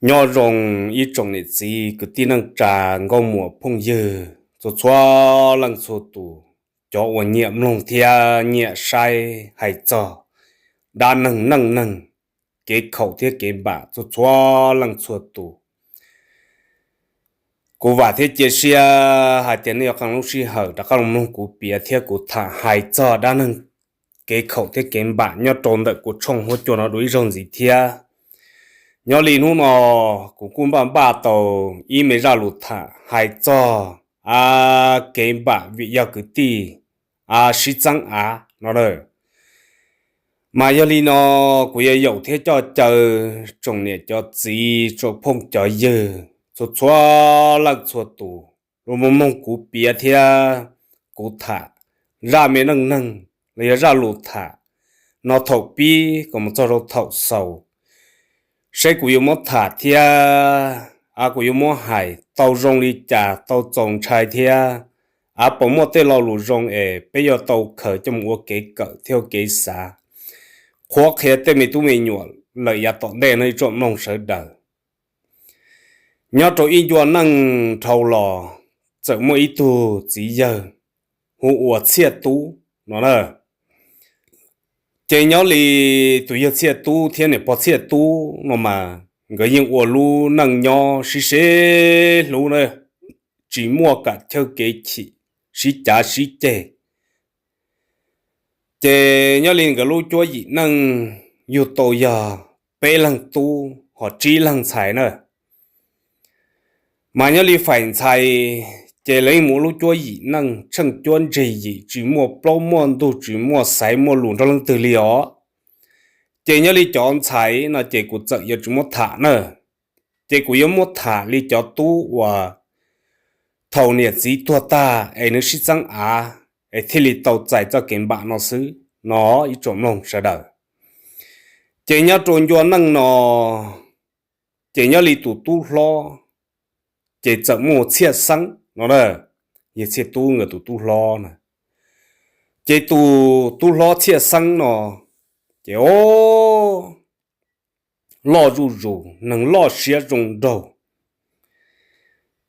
Nyob zoo ib tsoom niam txiv kwv tij neej tsa nkauj muam phooj ywg txhua txhua leej txhua tus, cov uas nyiam mloog thiab nyiam saib hais txog dab neeg neej neeg, kev khaum thiab kev npam txhua txhua leej txhua tus. Kuv vam thiab cia siab hais tias nej yuav qee lub sij hawm rov qab los mloog kuv piav thiab kuv tham hais txog dab neeg kev khaum thiab kev npam nyob rau ntawm kuv tshooj huab cua no dua ib zaug ntxiv thiab. Nyob li hnub no kuv kuj npaj npaj tau ib me zaj lus tham hais txog kev npam vim yog kwv tij sib txeeb av no lawm. Mas yog li no kuv yuav yaum thiab coj caw tsoom niam cov txiv tsoom phooj cov ywg txhua txhua leej txhua tus los mloog kuv piav thiab kuv tham zaj me neej neeg los yog zaj lus tham no thaum pib kom mus txog rau thaum xaus, seb kuv yuav muab tham thiab kuv yuav muab hais tau zoo li cas tau txaus ntshai thiab av puas muaj tej lo lus zoo es peb yuav tau khaws coj mus ua kev kawm thiab ua kev xav qhuab qhia tej me tub me nyuam lawm yav tom ntej no ib tsoom mloog sawv daws. Nyob rau ib ncua neej dhau los txawm muaj ib tug txiv yawg hu ua Txhiaj Tub no na. Ces nyob li tus yawg Txhiaj Tub thiab niam pog Txhiaj Tub no mas nkawd yeej ua lub neej nyob sib sib hlub na, tsis muaj kam chawj kev chim, sib cav sib ceg. Ces nyob li nkawd lub cuab yim neej yug tau yog peb leeg tub ho tsib leeg ntxhais na. Mas nyob li faim ntxhais ces lawv yeej mus ua lub cuab yim neej tsheej cuab ntseg yim, tsis muaj plaub muaj ntug, tsis muaj xaiv muaj lus nrog leej twg li os. Ces nyob li cov ntxhais no ces kuv txawm yuav tsis muab tham na. Ces kuv yuav muab tham li cov tub uas thaum niam txiv tuag tag es nws sib txeeb av es thiaj li tau txais txoj kev npam no xwb no ib tsoom mloog sawv daws. Ces nyob rau ncua neej no ces nyob li tus tub hlob ces txawm muaj Txhiaj Xeeb no na, yawg Txhiaj Tub nkawd tus tub hlob na. Ces tus tub hlob Txhiaj Xeeb no ces o loj zuj zus, neeg loj siab zoo nraug.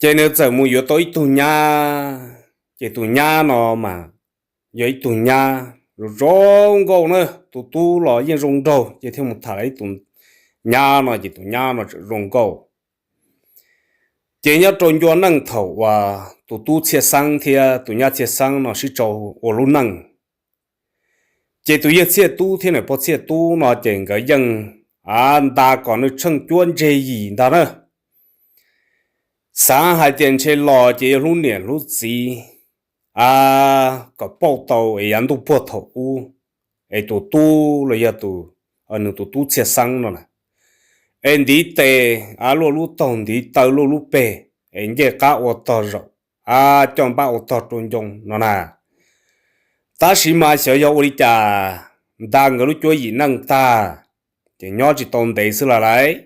Ces nws txawm mus yuav tau ib tug nyab, ces tus nyab no mas yog ib tug nyab zoo zoo nkauj na, tus tub los yeej zoo nraug ces thiaj mus tham ib tus nyab no ces tus nyab no tseem zoo nkauj. Ces nyob rau ncua neej thaum uas tus tub Txhiaj Xeeb thiab tus nyab Txhiaj Xeeb no sib tau ua lub neej, ces tus yawg Txhiaj Tub thiab niam pog Txhiaj Tub no ces nkawd yeej nta kom nws tsheej cuab ntseg yim ntag na. Xav hais tias ntshe los ces yog hlub niam hlub txiv, kom pauj tau es yav ntuj puag thaum ub es tus tub los yog nws tus tub Txhiaj Xeeb no na, es ntiv tes luaj lub taug, ntiv taw luaj lub peg, es ncej qab ua tog zaum, coj npab ua tog rau ncoo no na. Tab sis mas xyov yog ua li cas nta nkawd lub cuab yim neej tag, ces nyob tsis tau ntev xwb los lawm.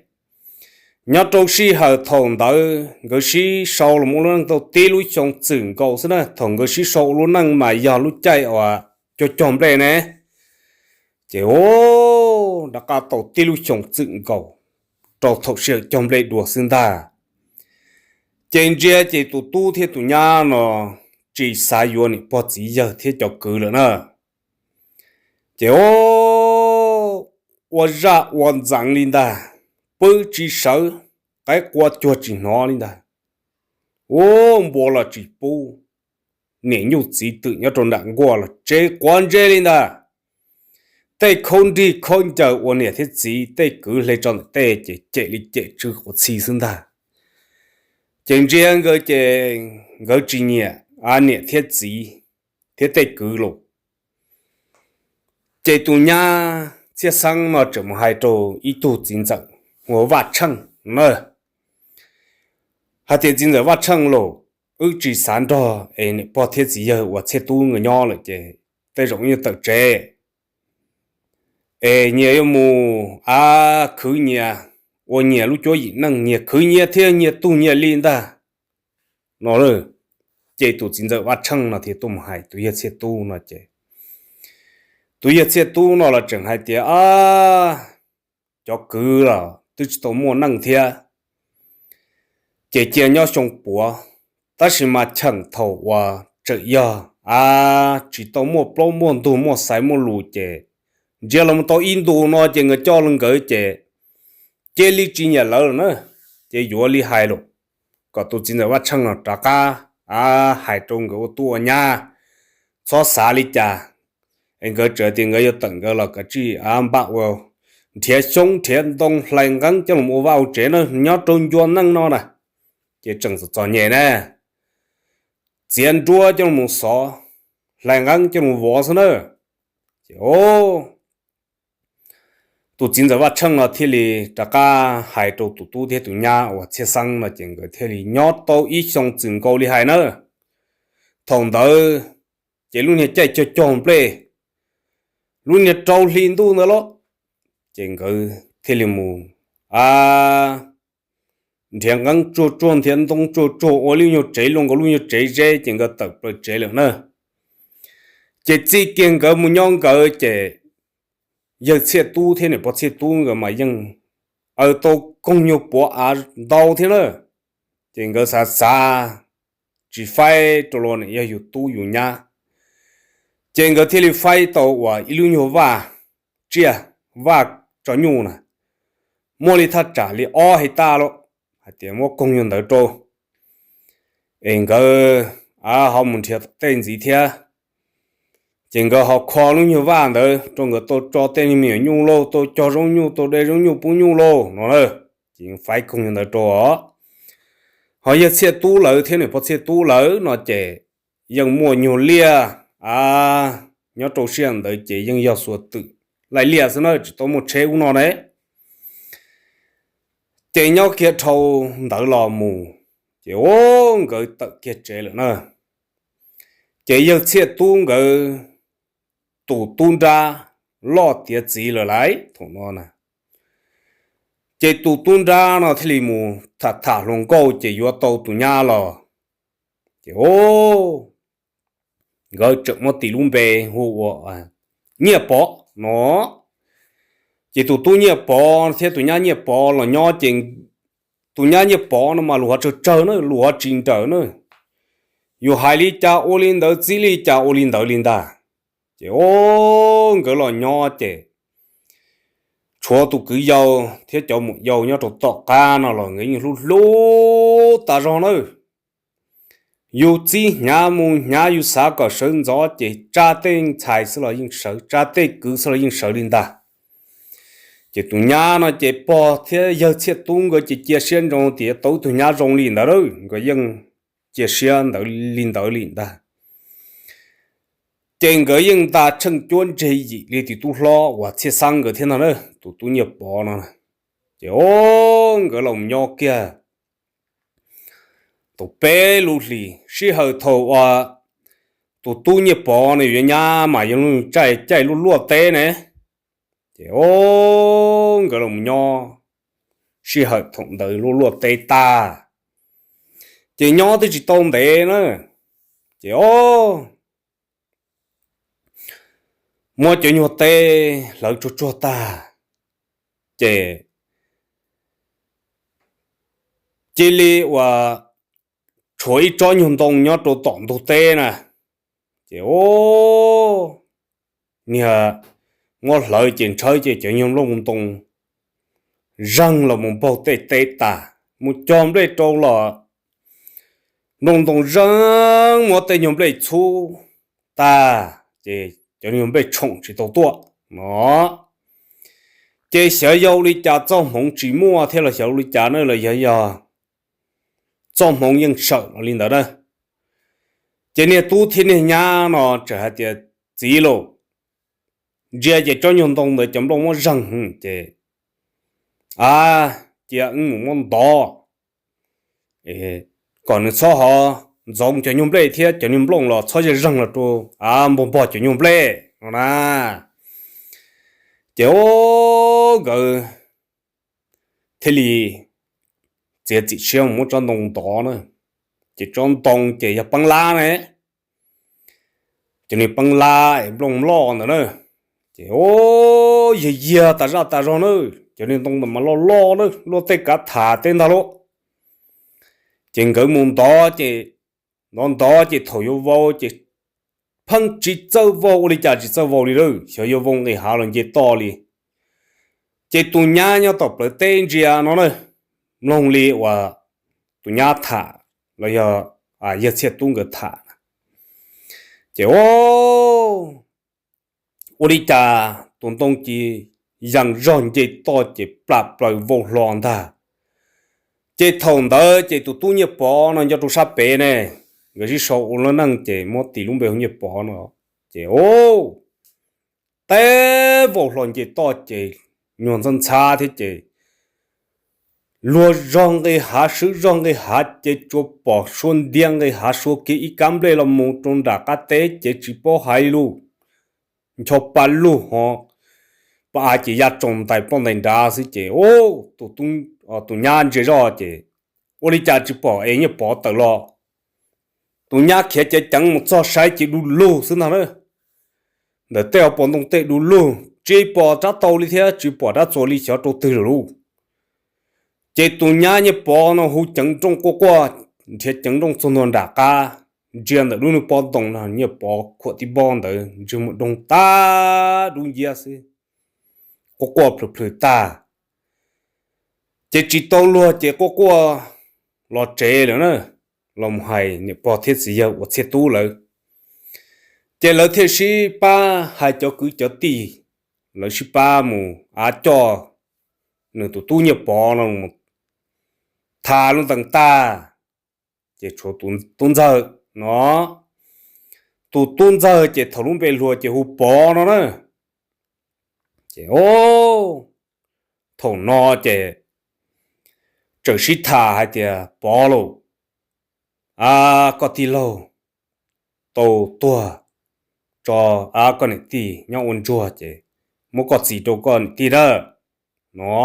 Nyob rau sij hawm thaum ntawd nkawd sib sau los ua lub neej tau tib lub xyoo txwm nkaus xwb na, thaum nkawd sib sau ua lub neej mas yog lub caij uas cog cog nplej ne. Ces o, rov qab tau tib lub xyoo txwm nkaus rau thaum sij hawm cog nplej dua xwb ntag. Ces ntsia ces tus tub thiab tus nyab no tsis xav yuav niam pog txiv yawg thiab cov kwv lawm na. Ces o, ua zaj ua ntxeev li ntag, pw tsis sawv, qaib qua cuag tsis hnov li ntag. U, npua los tsis pub, niam nyuj txiv twm nyob rau nram nkuaj los tsev quav ntsej li ntag. Tej khaub nrig khaub ncaws uas niam thiab txiv tej kwv hle tso ntawm tej ces cem li cem tsw quav txhi xwb ntag. Ces ntsia nkawd ces nkawd tsis nyiam niam thiab txiv thiab tej kwv los. Ces tus nyab Txhiaj Xeeb no tseem mus hais rau ib tug txiv ntxawm hu ua Vaj Tsheej na, hais tias txiv ntxawm Vaj Tsheej los, wb tsis xav nrog es niam pog thiab txiv yawg uas Txhiaj Tub nkawd nyob lawm ces tej zaum wb yuav tawm tsev. Es nyias yuav mus a khwv nyias, ua nyias lub cuab yim neej, nyias khwv nyias thiab nyias tug nyias li ntag no. Ces tus txiv ntxawm Vaj Tsheej no thiaj tuaj mus hais tus yawg Txhiaj Tub no ces tus yawg Txhiaj Tub no los tseem hais tias a, cov kwv los twb tsis tau muaj neej thiab, Ces cia nyob xyoo puav, tab sis mas cheem thaum uas tseem yog a tsis tau muaj plaub muaj ntug muaj xaiv muaj lus ces ntsia los tau ib ntus no ces nkawd coj nkawd ces cia li tsis nyiam lawv lawm na, ces yuav li hais lawm kom tus txiv ntxawm Vaj Tsheej no rov qab a hais rau nkawd ua tub ua nyab txhob xav li cas. Es nkawd tseem tias nkawd yuav tawm nkawd los kav tsij a npaj ua nrhiav xyoob nrhiav ntoo hlais nqeeb coj los ua vaj ua tsev na nyob rau ncua neej no na. Ces tseem txom txom nyem na, txiav nruab coj los xov, hlais nqeeb coj los vov xwb na. Ces tus txiv ntxawm Vaj Tsheej no thiaj li rov qab hais rau tus tub thiab tus nyab uas Txhiaj Xeeb no ces nkawd thiaj li nyob tau ib xyoo txwm nkaus li hais na. Thaum ntawd ces lub niag caij cog cog nplej, lub niag rau hli ntuj ntawd los, ces nkawd thiaj li mus a nrhiav nqeeb tsuag tsuag nrhiav ntoo tsuag tsuag ua lub nyuag tsev luaj nkaus lub nyuag tsev zeb ces nkawd tawm plaws tsev lawm na. Ces txij kiag nkawd mus nyob nkawd ces yawg Txhiaj Tub thiab niam pog Txhiaj Tub nkawd mas yeej aws tau koog nyuag puav av ntau thiab na. Ces nkawd xav xav tsis faib rau los nim yog yus tub yus nyab, ces nkawd thiaj li faib tau uas ib lub nyuag vaj tsiaj, vaj tso nyuj na, muaj li thaj tsam li ob hais taj los hais tias muab koog nyuag ntawd rau es nkawd ho mus nrhiav tom tej ntxiv thiab. Ces nkawd ho kho lub nyuag vaj ntawd rau nkawd tau tso tej me nyuam nyuj lauj, tau cog zaub nyuj, tau de zaub nyuj pub nyuj lauj no na. Ces faib koog nyuag ntawd rau os. Ho yawg Txhiaj Tub lawv thiab niam pog Txhiaj Tub lawv no ces yeej muaj nyuag liaj a, nyob rau sij hawm ntawd ces yeej yog xuas twm laij liaj xwb na, tsis tau muaj tsheb ub no ne. Ces nyob kiag dhau ntawd los mus, ces o nkawd tawm kiag tsev lawm na. Ces yawg Txhiaj Tub nkawd tus tub nrab loj tiav txiv lawm lauj thaum no na. Ces tus tub nrab no thiaj li mus tham tham hluas nkauj ces yuav tau tus nyab los. Ces o nkawd tseem muab tis lub npe hu ua Nyiaj Pov no. Ces tus tub Nyiaj Pov thiab tus nyab Nyiaj Pov los nyob ces tus nyab Nyiaj Pov no mas lus hov tsawg tsawg na, lus hov tsis nrawm na. Yus hais li cas ua li ntawd, txib li cas ua li ntawd li ntag. Ces o nkawd los nyob ces tshuav tus kwv yau thiab cov muam yau nyob rau tom qab no los nkawd yeej hlub hlub tas zog na. Yus txib hnyav mus hnyav, yus xav kom sawv ntxov ces tsa tej ntxhais xwb los yeej sawv, tsa tej kwv xwb los yeej sawv li ntag. Ces tus nyab no ces pog thiab yawg Txhiaj Tub nkawd ces cia siab ntsoov tias tau ib tug nyab zoo li ntawd, nkawd yeej cia siab ntawd li ntawd li ntag. Ces nkawd yeej nta tsheej cuab ntseg yim li tus tub hlob uas Txhiaj Xeeb nkawd thiab no na, tus tub Nyiaj Pov no. Ces o nkawd los nyob kiag tau peb lub hlis, sij hawm thaum uas tus tub Nyiaj Pov no yuav nyab mas yog lub caij caij luaj luaj teb ne. Ces o nkawd los nyob sij hawm thaum ntawd luaj luaj teb tag, ces nyob twb tsis tau ntev na, ces o muab cov nyuag teb hlawv tsuag tsuag tag, ces cia li uas tshuav ib tsob nyuag ntoo nyob rau tom ntug teb na. Ces o niag muab hlawv ces ntshawv ces cov nyuag nplooj ntoo zeeg los mus npaug tej teb tas, mus cog nplej rau los nplooj ntoo zeeg muab tej nyuag nplej txhub tag, ces cov nyuag nplej tshoom tsis tau tuaj no. Ces xyov yog li cas txoj hmoov tsis muaj thiab los xyov li cas na, los yog yog txoj hmoov yeej sawm los li ntawd na. Ces niag tub thiab niag nyab no txawm hais tias, txiv lauj, ntsia ces tsob nyuag ntoo ntawd cov nplooj muab zeeg ces a, cia wb mus muab ntov kom nws txhob ho ntxoov cov nyuag nplej thiab cov nyuag nplooj los txhob zeeg los rau a npog npog cov nyuag nplej no na. Ces o nkawd thiaj li txiav txim siab mus muab tsob ntoo ntov na. Ces tsob ntoo ces yog peeb lab ne, cov niag peeb lab es nplooj loj ntawd na. Ces o yag yiag tas zaj tas zog na, cov niag ntoo ntawd mas loj loj na, luaj tej kav tham tej ntag lauj. Ces nkawd mus ntov ces, ntov ntov ces thaum yuav vau ces pheej tsis txawj vau, ua li cas tsis txawj vau li lawm, xyov yuav vau nqis hav los nce toj li. Ces tus nyab nyob tom plawv teb ntsia no na, mloog li uas tus nyab tham los yog yawg Txhiaj Tub nkawd tham na, ces ua li cas tus ntoo ci yees zog nce toj ces plam plaws vau hlo ntag. Ces thaum ntawd ces tus tub Nyiaj Pov no nyob rau sab pem ne, nkawd sib sau ua lub neej ces muab tis lub npe hu Nyiaj Pov no. Ces teb vau hlo nce toj ces nyuag ntxhab ntxhab thiab ces luag zog nqis hav swb zog nqis hav ces tsuas pom sua ntiag nqis hav sua kiag ib kab nplej los mus rau nram qab teb ces tsis paub hais li lus, ncho pa lug ho pa av ces ya tsaus ntais poj ntais nrad xwb ces tus nyab ntsia zoj ces ua li cas tsis pom es Nyiaj Pov tawm los. Tus nyab khiav ceev ceev mus txog saib ces du lug xwb ntag na. Ntawm tej hauv paus ntoo tej du lug tsis pom rab taus li thiab tsis pom rab txuas li xyov rau twg lawm lauj. Ces tus nyab Nyiaj Pov no hu ceev nrooj quaj quaj, nrhiav ceev nrooj txog ntua nram qab, ntsia ntawm lub niag pob ntoo no Nyiaj Pov khuam tib pob ntawd ntsej muag doog tag dub nciab xwb, quaj quaj plhws plhws tag. Ces tsis tau luag ces quaj quaj los tsev lawm na, los mus hais niam pog thiab txiv yawg uas Txhiaj Tub lawv. Ces lawv thiaj sib pab hais cov kwv cov tij, lawv sib pab mus av coj nws tus tub Nyiaj Pov no mus thas lub ntees tag, ces tshuav tus tub ntxawg no. Tus tub ntxawg ces thaum lub npe hluas ces hu Pov no na. Ces thaum no ces txawm sib tham hais tias Pov lauj, koj tij laug tau tuag tso, koj niam tij nyob ua ntsuag ces muab koj txis rau koj niam tij na no.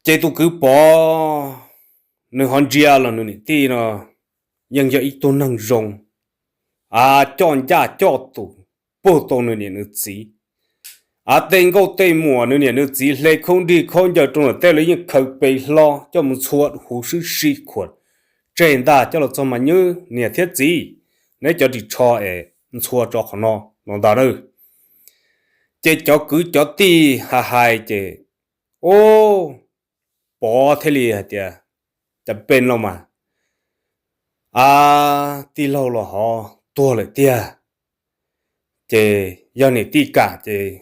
Ces tus kwv Pov nws ho ntsia los nws niam tij no yeej yog ib tug neeg zoo, av coj ncaj coj tus, puag tau nws niam nws txiv. Av tej nkauj tej muam nws niam nws txiv hle khaub nrig khaub ncaws rau ntawm tej lawv yeej khaws pes hlo coj mus ntxhua huv sib si khuam tseg ntag coj los txog mas nywb niam thiab txiv, neb cov ris tsho es ntxhua rau qhov no no ntag na. Ces cov kwv cov tij hais hais ces, o, Pov thiaj li hais tias, cas pes no mas, a, tij laug los ho tuag lawm tiag, ces yog niam tij kam ces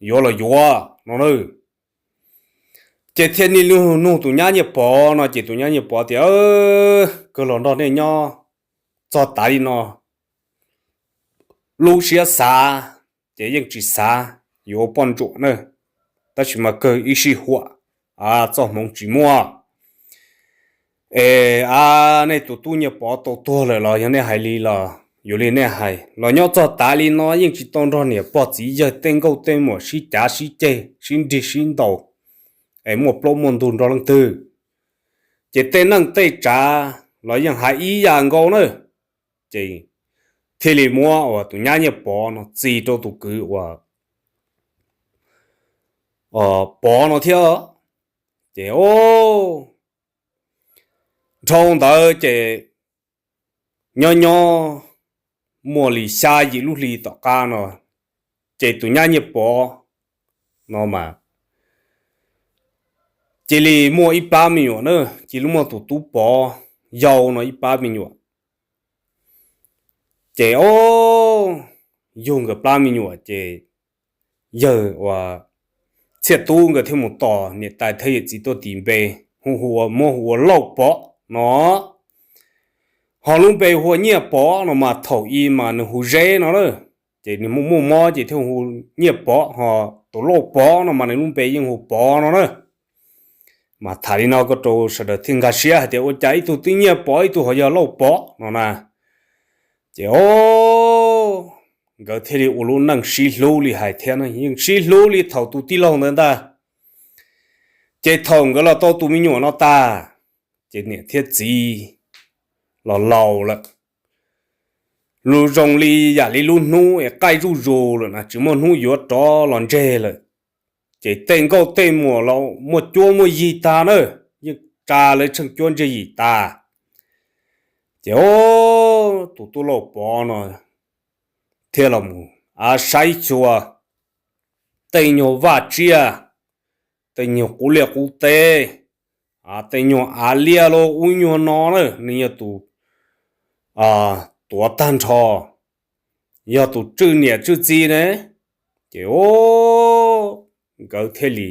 yuav los yuav no na. Ces thiaj li nug tus nyab Nyiaj Pov no ces tus nyab Nyiaj Pov tias, kawg los nrog nej nyob txog tav li no, lub siab xav ces yeej tsis xav yuav ua poj ntsuam na, tab sis mas kawg ib sij huam txoj hmoov tsis muaj. Es a, nej tus tub Nyiaj Pov tau tuag lawm los yog nej hais li los yuav li nej hais los nyob txog tav li no yeej tsis tau nrog niam pog txiv yawg tej nkauj tej muam sib cav sib ceg sib nrig sib ntaus es muaj plaub muaj ntug nrog leej twg. Ces tej neej tej tsav los yeej hais ib yam nkaus na. Ces thiaj li muab uas tus nyab Nyiaj Pov no txis rau tus kwv uas Pov no thiab. Ces o, dhau ntawd ces nyob nyob muaj li xya yim lub hli tom qab no, ces tus nyab Nyiaj Pov no mas cia li muaj ib plab me nyuam na, cia li muaj tus tub Pov yau no ib plab me nyuam. Ces o, yug nkawd plab me nyuam ces yawg uas Txhiaj Tub nkawd thiaj mus tos niam tais thiab yawm txiv tuaj tis npe, hu hu ua, muab hu ua Lauj Pov no. Ho lub npe hu ua Nyiaj Pov no mas thaum i mas nws hu Zeb no na, ces nws muaj muaj mob ces thiaj hu Nyiaj Pov, ho tus Lauj Pov no mas nws lub npe yeej hu Pov no na. Mas tham li no kom rau sawv daws thiaj nkag siab hais tias ua cas ib tug twb Nyiaj Pov ib tug ho yog Lauj Pov no na. Ces o, nkawd thiaj li ua lub neej sib hlub li hais thiab na, yeej sib hlub li thaum tus tij laug ntawd ntag. Ces thaum nkawd los tau tus me nyuam no tag, ces niam thiab txiv los laus lawm. Lus zoo li yam li lub hnub es qaij zuj zus lawm na, tsis muaj hnub yuav rov los ntseg lawm. Ces tej nkauj tej muam los muaj cuab muaj yig tag na, yeej tsa lawv tsheej cuab ntsej yim tas. Ces o, tus tub Lauj Pov no thiaj los mus saib xyuas tej nyuag vaj tsiaj, tej nyuag qub liaj qub teb, tej nyuag av liaj los ub nyuag no na, nws yog tus tuav tag nrho, yog tus tswj niam tswj txiv ne. Ces o, nkawd thiaj li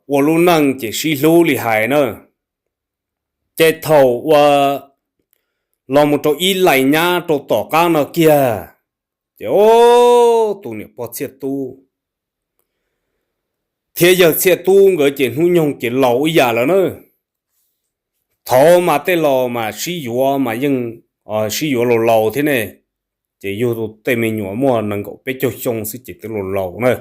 ua lub neej ces sib hlub li hais na. Ces thaum uas los mus rau ib lais nyab rau tom qab no kiag, ces o, tus niam pog Txhiaj Tub thiab yawg Txhiaj Tub nkawd ces hnub nyoog ces laus ib yam lawm na. Thaud mas tej laus mas sib yuav mas yeej sib yuav laus laus thiab ne, ces yug tej me nyuam muaj nees nkaum peb caug xyoo xwb ces twb laus laus na.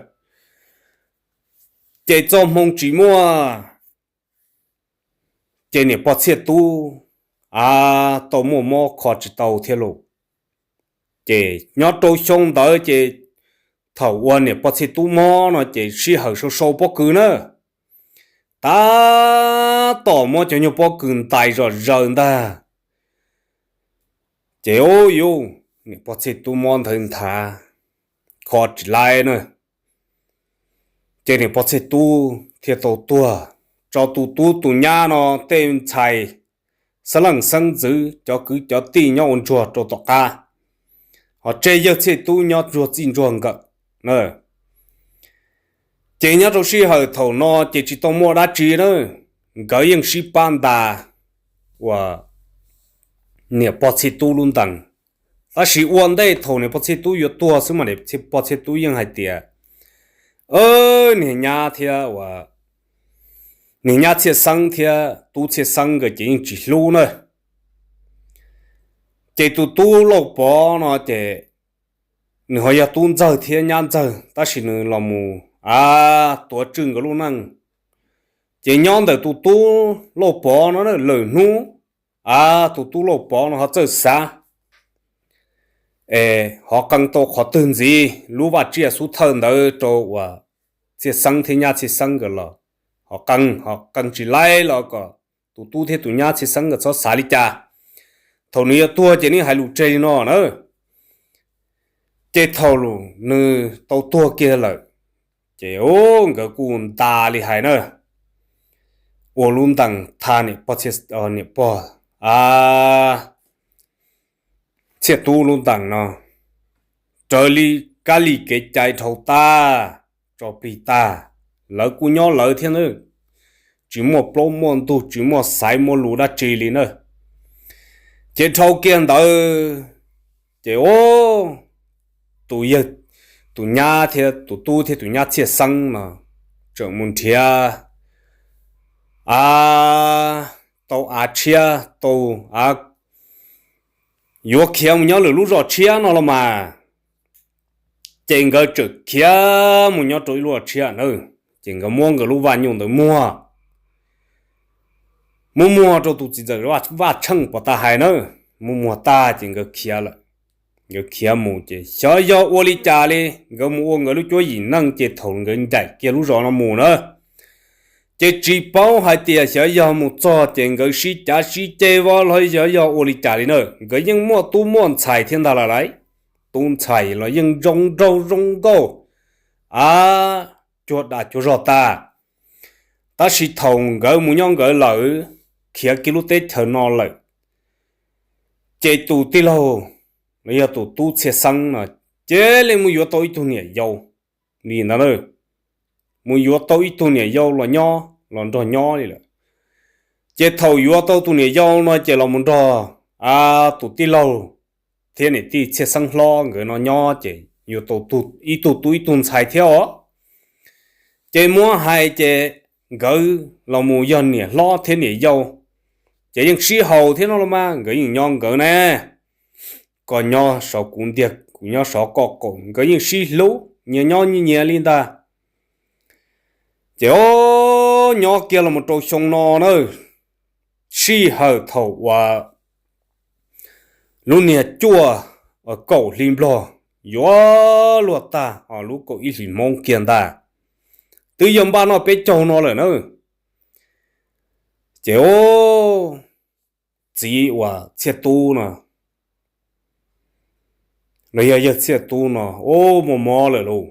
Ces txoj hmoo tsis muaj, ces niam pog Txhiaj Tub a, tau muaj mob kho tsis tau thiab lauj. Ces nyob rau xyoo ntawd ces thaum uas niam pog Txhiaj Tub mob no ces sij hawm sau sau pob kws na, tab tom muab cov nyuag pob kws ntais zom zaws ntag. Ces o, yus, niam pog Txhiaj Tub mob nthawv nthav, kho tsis laib na. Ces niam pog Txhiaj Tub thiaj tau tuag, tso tus tub tus nyab no tej ntxhais xeeb leej xeeb ntxwv cov kwv cov tij nyob ua ntsuag rau tom qab, ho tseg yawg Txhiaj Tub nyob ntsuag txij ntsuag nkawm. Ces nyob rau sij hawm thaum no ces tsis tau muaj dab tsi na, nkawd yeej sib pab ntas uas niam pog Txhiaj Tub lub ntees. Tab sis ua ntej thaum niam pog Txhiaj Tub yuav tuag xwb mas niam pog Txhiaj Tub yeej hais tias niag nyab thiab uas niag nyab Txhiaj Xeeb thiab tub Txhiaj Xeeb nkawd ces yeej tsis hlub na. Ces tus tub Lauj Pov no ces nws ho yog tub ntxawg thiab nyab ntxawg tab sis nws los mus a tuav tswj nkawd lub neej. Ces nyob ntawm tus tub Lauj Pov no lawm hnub a, tus tub Lauj Pov no ho txawj xav es ho qee tau qhov twg ntxiv lub vaj tsiaj xub thawj ntawd rau uas Txhiaj Xeeb thiab nyab Txhiaj Xeeb nkawd los ho qee, ho qee tsis laib los kom tus tub thiab tus nyab Txhiaj Xeeb nkawd txhob xav li cas. Thaum nws yuav tuag ces nws hais lus tseg li no na. Ces thaum nws tau tuag kiag lawm, ces nkawd kuj ntas li hais na, ua lub ntees thaj niam pog Txhiaj Tub lub ntees no raws li kab li kev cai dhau tag, tso plig tag. Lawv kuj nyob lawv thiab na, tsis muaj plaub muaj ntug, tsis muaj xaiv muaj lus dab tsi li na. Ces dhau kiag ntawd ces tus yawg, tus nyab thiab tus tub thiab tus nyab Txhiaj Xeeb no tseem mus nrhiav a tau av tshiab tau a yuav khiav mus nyob lwm lub zos tshiab no los mas. Ces nkawd tseem khiav mus nyob rau ib lub zos tshiab na, ces nkawd muab nkawd lub vaj nyuj ntawd muag, muab muag rau tus txiv ntxawm Vaj Tsheej pov tag hais na, muab muag tag ces nkawd khiav lawm. Nkawd khiav mus ces xyov yog ua li cas li, nkawd mus ua nkawd lub cuab yim neej ces thaum nkawd ncaim kiag lub zos no mus na, ces tsis paub hais tias xyov yog mus txog ces nkawd sib cav sib ceg vov los xyov yog ua li cas li na, nkawd yeej muaj tub muaj ntxhais thiab ntag lawm lauj. Tub ntxhais los yeej zoo nraug zoo nkauj a, cuag dag cuag zog tag. Tab sis thaum nkawd mus nyob nkawd lawm, khiav kiag lub teb chaws no lawm, ces tus tij laug los yog tus tub Txhiaj Xeeb no cia li mus yuav tau ib tug niam yau li ntawd, mus yuav tau ib tug niam yau los nyob los nrog nyob li lawm. Ces thaum yuav tau tus niam yau no ces los mus nrog tus tij laug thiab niam tij Txhiaj Xeeb hlob nkawd no nyob ces yuav tau ib tug tub ib tug ntxhais thiab os. Ces muab hais ces nkawd los mus yog niam hlob thiab niam yau, ces yeej sib haum thiab no los mas, nkawd yeej nyob nkawd ne, koj nyob saum kuv ntiag kuv nyob saum koj qaum, nkawd yeej sib hlub nyias nyob nyias li ntag. Ces o, nyob kiag los mus rau xyoo no na, sij hawm thaum uas lub niag cuaj kaum hli Nplog yuav luag tag, lub kaum ib hlis Hmoob kiag ntag, twb yog npaj noj peb caug no lawm na. Ces ub, txiv uas Txhiaj Tub no, los yog yawg Txhiaj Tub no, ub, muaj mob lawm lauj.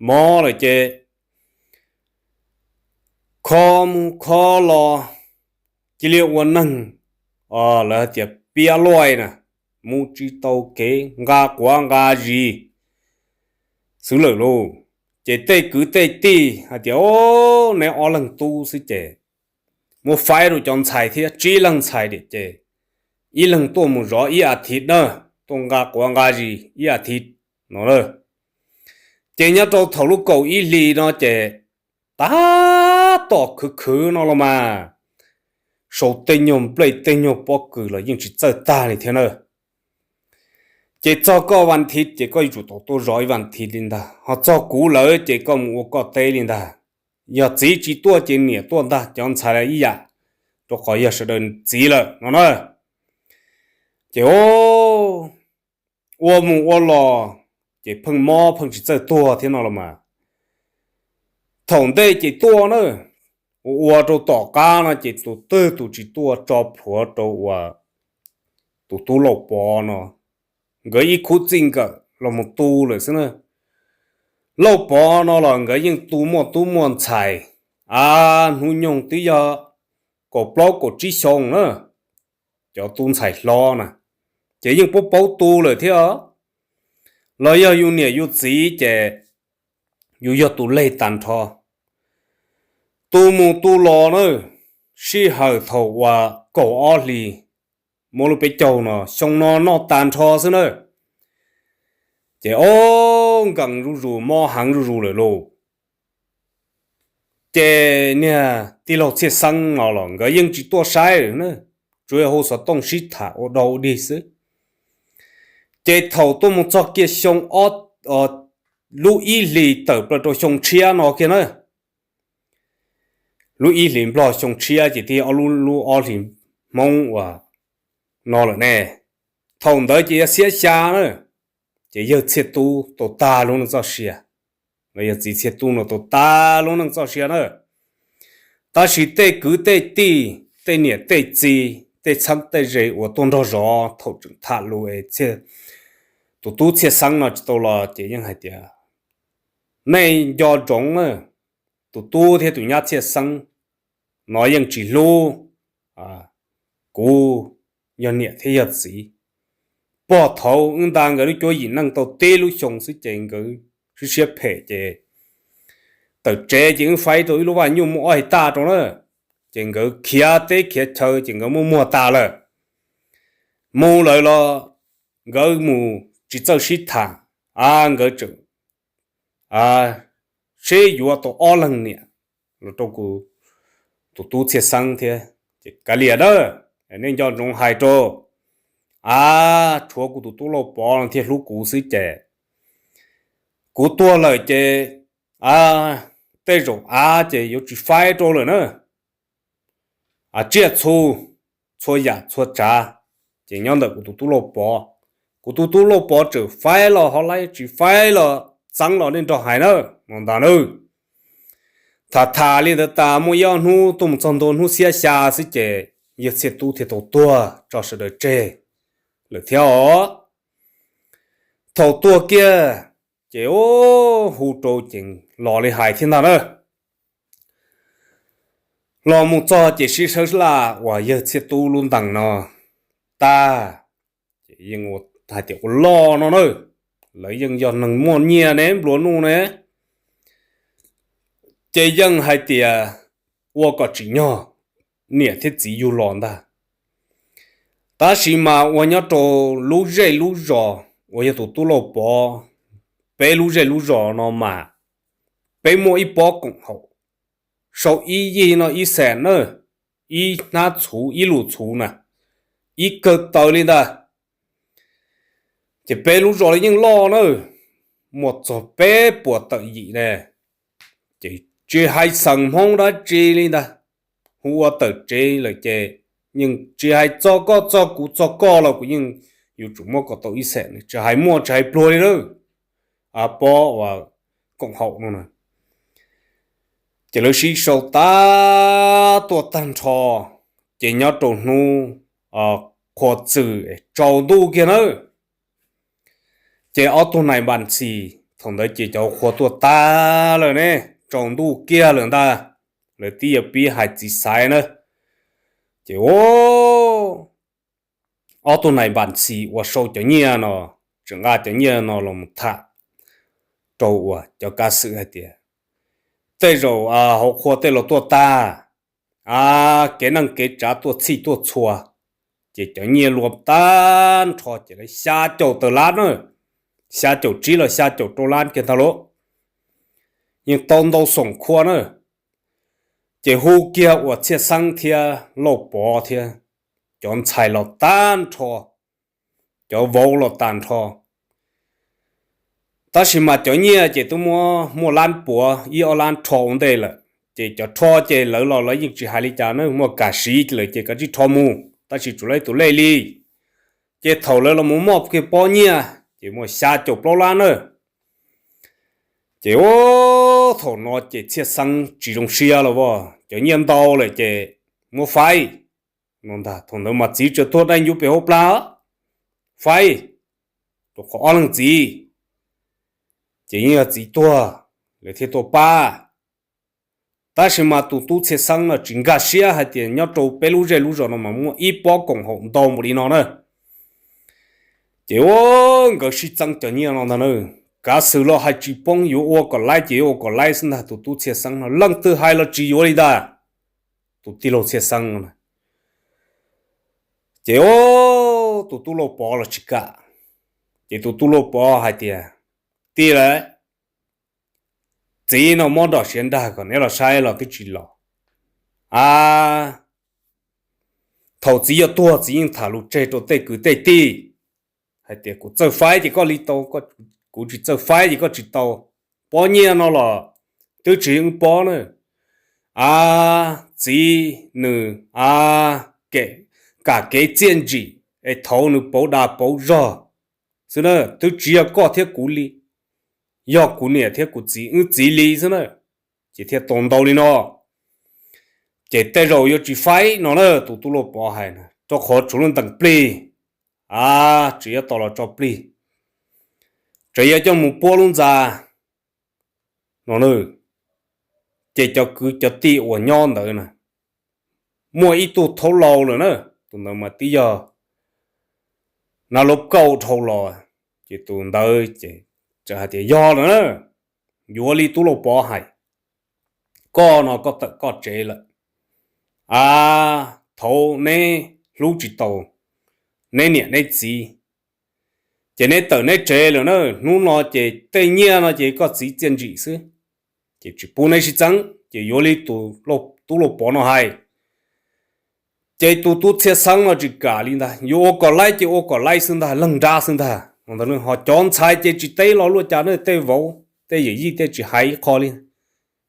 Mob lawm ces kho mus kho los, cia li ua neeg, lawv hais tias piab luaj na, mus tsis tau kev, nqa quav nqa zis xwb lawm lauj. Ces tej kwv tej tij hais tias, o, neb ob leeg tub xwb ces muab faib rau cov ntxhais thiab, tsib leeg ntxhais diam ces ib leeg tuaj mus zov ib as thiv na, tuaj nqa quav nqa zis ib as thiv no na. Ces nyob rau thaum lub kaum ib hlis no ces tab tom khwv khwv no los mas, sau tej nyuag nplej tej nyuag pob kws los yeej tsis txawj tag li thiab na. Ces txog koj vas thiv ces koj yuav tsum tau tuaj zov ib vas thiv li ntag, ho txog kuv lawm ces koj mus ua koj teb li ntag. Yog txiv tsis tuaj ces niam tuaj ntag, cov ntxhais ib yam, rau qhov yog sawv daws txiv lawm no na. Ces ua mus ua los ces pheej mob pheej tsis txawj tuag thiab no los mas. Thaum ntej ces tuaj na, ua ua rau tom qab no ces tus twg tus tsis tuaj tso plhuav rau uas tus tub Lauj Pov no, nkawd ib khub txij nkawm los mus tu lawm xwb na. Lauj Pov no los nkawd yeej tu muaj tub muaj ntxhais, a, hnub nyoog twb yog kaum plaub kaum tsib xyoo na, cov tub ntxhais hlob na, ces yeej paub paub tu lawm thiab os. Los yog yus niam yus txiv ces yus yog tus leg tag nrho. Tu mus tu los na, sij hawm thaum uas kaum ob hlis muaj lub peb caug no, xyoo no noj tag nrho xwb na. Ces ob nkees zuj zus, mob heev zuj zus lawm lauj. Ces niag tij laug Txhiaj Xeeb no los nkawd yeej tsis tuaj saib na, tsuas yog hu xov tooj sib tham ua dog ua dig xwb. Ces thaum tuaj mus txog kiag xyoo ob, lub ib hlis tawm plaws rau xyoo tshiab no kiag na, lub ib hlis Nplog xyoo tshiab ces thiaj ob lub, lub ob hlis Hmoob uas no lawm ne. Thaum ntawd ces yog xiab xya na, ces yawg Txhiaj Tub tau tag lub neej txoj sia, los yog txiv Txhiaj Tub no tau tag lub neej txoj sia na. Tab sis tej kwv tej tij, tej niam tej txiv, tej txheeb tej ze uas tuaj nrog zov thaum tseem tham lus es tus tub Txhiaj Xeeb no tsis tau los ces yeej hais tias, nej nco ntsoov na, tus tub thiab tus nyab Txhiaj Xeeb no yeej tsis hlub kuv yog niam thiab yog txiv. Pog thaud wb nta nkawd lub cuab yim neej tau tib lub xyoo xwb ces nkawd siab siab phem ces tawm tsev ces wb faib rau ib lub vaj nyuj muaj ob hais taj rau na, ces nkawd khiav teb khiav chaw ces nkawd muaj muag tas lawm. Mus lawm los nkawd mus tsis txawj sib tham, a, nkawd tseem sib yuav tau ob leeg niam los rau kuv tus tub Txhiaj Xeeb thiab. Ces kav liam na, nej nco ntsoov hais rau, a, tshuav kuv tus tub Lauj Pov no thiaj hlub kuv xwb ces kuv tuag lawm ces, a, tej zaum av ces yuav tsis faib rau lawm na. A, tsiaj txhu, txhua yam txhua tsav ces nyob ntawm kuv tus tub Lauj Pov. Kuv tus tub Lauj Pov tseem faib los ho laib, tsis faib los txeeb los nej nrog hais na, no ntag na. Tham tham li ntawd tas muaj ib ob hnub tuaj mus txog ntua hnub xiab xya xwb ces yawg Txhiaj Tub thiaj tau tuag tso sawv daws tseg lawm thiab os. Thaum tuag kiag ces hu rau ces los li hais thiab ntag na. Los mus txog ces sib sawb laj uas yawg Txhiaj Tub lub ntees no tag, ces yeej hais tias ua loj no na, lawv yeej yog neeg muaj nyiaj ne nplua nuj ne, ces yeej hais tias ua kom tsim nyog niam thiab txiv yug los ntag. Tab sis mas ua nyob rau lub zej lub zos uas yog tus tub Lauj Pov, peb lub zej lub zos no mas peb muaj ib pob koom haum sau ib yig no ib xees na, ib hnab txhuv ib lus txhuv na, ib kawg taws li ntag. Ces peb lub zos li yeej loj na, muaj txog peb puas tawm yim ne, ces tsis hais xeem Hmoob dab tsi li ntag, hu ua tawm tsev lawm ces yeej tsis hais txog koj txog kuv, txog koj los kuv yeej yuav tsum muab kom tau ib xees, tsis hais muaj tsis hais pluag li na. Pob uas koom haum no na, Ces lawv sib sau tag tuaj tag nrho, ces nyob rau hnub qhua txws tsaus ntuj kiag nawb. Ces ob tug nais npas ntxhis thaum ntawd ces cov qhua tuaj tag lawm ne, tsaus ntuj kiag lawm ntag, lawv twb yuav pib hais txiv xaiv na. Ces ob tug nais npas ntxhis uas sau cov nyiaj no tseem nqa cov nyiaj no los mus tham rau uas cov kav xwm hais tias, tej zaum hauv qhua tej los tuaj tag, kev neej kev tsav tuaj txhij tuaj txhua, ces cov nyiaj luag tag nrho ces lawv xya caum tawm lab na, xya caum tsib los xya caum rau lab kiag ntag lauj, yeej tau ntau xoom khua na. Ces hu kiag uas Txhiaj Xeeb thiab Lauj Pov thiab cov ntxhais los tag nrho, cov vauv los tag nrho. Tab sis mas cov nyiaj ces twb muab muaj lab puav ib ob lab rho ua ntej lawm, ces cov rho ces lawv los lawv yeej tsis hais li cas na, muaj kam siv lawm ces kav tsij rho mus, tab sis tsuas lawv ib tus lej li. Ces thaum lawv los mus muaj kiag pob nyiaj ces muaj xya caum plaub lab na. Ces thaum no ces Txhiaj Xeeb tsis zoo siab los as, cov nyiaj ntau lawm ces muab faib no ntag. Thaum ntawd mas txiv tseem tuag dai ncuv pem hauv plag, faib rau qhov ob leeg txiv ces yeej yog txiv tuag lawv thiaj tuaj pab. Tab sis mas tus tub Txhiaj Xeeb no tsis nkag siab hais tias nyob rau peb lub zej lub zos no mas muaj ib pob koom haum ntau npaum li no na. Ces ua nkawd sib txeeb cov nyiaj no ntag na. Kav xwm los hais tsis poob, yuav ua kom laib ces yuav ua kom laib xwb ntag. Tus tub Txhiaj Xeeb no leej twg hais los tsis yuav li ntag. Tus tij laug Txhiaj Xeeb no, ces tus tub Lauj Pov los tsis kam. Ces tus tub Lauj Pov hais tias, tij laug, txiv no mob nrog siav nrag kom neb los saib los twb tsis los. A, thaum txiv yuav tuag txiv yeej tham lus tseg rau tej kwv tej tij hais tias kuv txawj faib ces koj li tau, kuv tsis txawj faib ces koj tsis tau. Pob nyiaj no los twb tsis yog wb pob na. A, txiv nws, a, kam kev txiaj ntsim es thaud nws pauv dag pauv zog xwb na, twb tsis yog koj thiab kuv li, yog kuv niam thiab kuv txiv, wb txiv li xwb na, ces thiaj tau ntau li no. Ces tej zaum yuav tsis faib no na, tus tub Lauj Pov hais na, rau qhov tshuav lub ntees plig, a, tseem yuav tau los tso plig, tseem yuav coj mus puab lub ntxa no na. Ces cov kwv cov tij uas nyob ntawd na, muaj ib tug thaub laus lawm na, tus ntawd mas twb yog na lub kauj dhau los, ces tus ntawd ces hais tias yog lawm na, yuav li tub Lauj Pov hais, koj no koj tawm koj tsev lawm. A, thaud neb hlub tsis tau neb niam neb txiv, ces neb tawm neb tsev lawm na, hnub no ces tej nyiaj no ces koj txiv txiaj ntsim xwb, ces tsis pub neb sib txeeb, ces yuav li tus tub Lauj Pov no hais. Ces tus tub Txhiaj Xeeb no tsis kam li ntag, yuav ua kom laib ces ua kom laib xwb ntag, leeg nrab xwb ntag. Ho cov ntxhais ces tsis teb los luaj cas na, tej vauv tej yawm yij tej tsis hais ib qho li.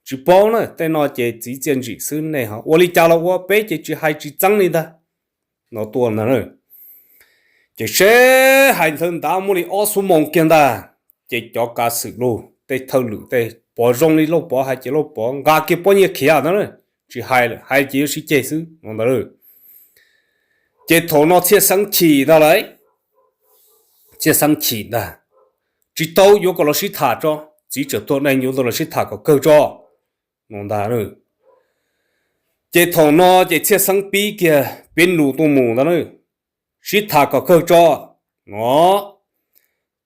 Tsis paub na, tej no ces txiv txiaj ntsim xwb, nej ho ua li cas los ua, peb ces tsis hais tsis txeeb li ntag. No tuaj ntag, ces seb hais ntawd ntawd muaj li ob xuab moos kiag ntag, ces cov kav xwm los tej thawj lwm tej pom zoo li Lauj Pov hais ces Lauj Pov nqa kiag pob nyiaj khiav ntag, tsis hais lawm, hais ces yuav sib ceg xwb no ntag. Ces thaum no Txhiaj Xeeb chim ntag lauj, Txhiaj Xeeb chim ntag, tsis tau, yuav kom los sib tham tso, txiv tseem tuag dai ncuv ntawd los sib tham kom kawg tso no ntag. Ces thaum no ces Txhiaj Xeeb pib kiag pib nus tuaj mus ntag na, sib tham kom kawg tso no.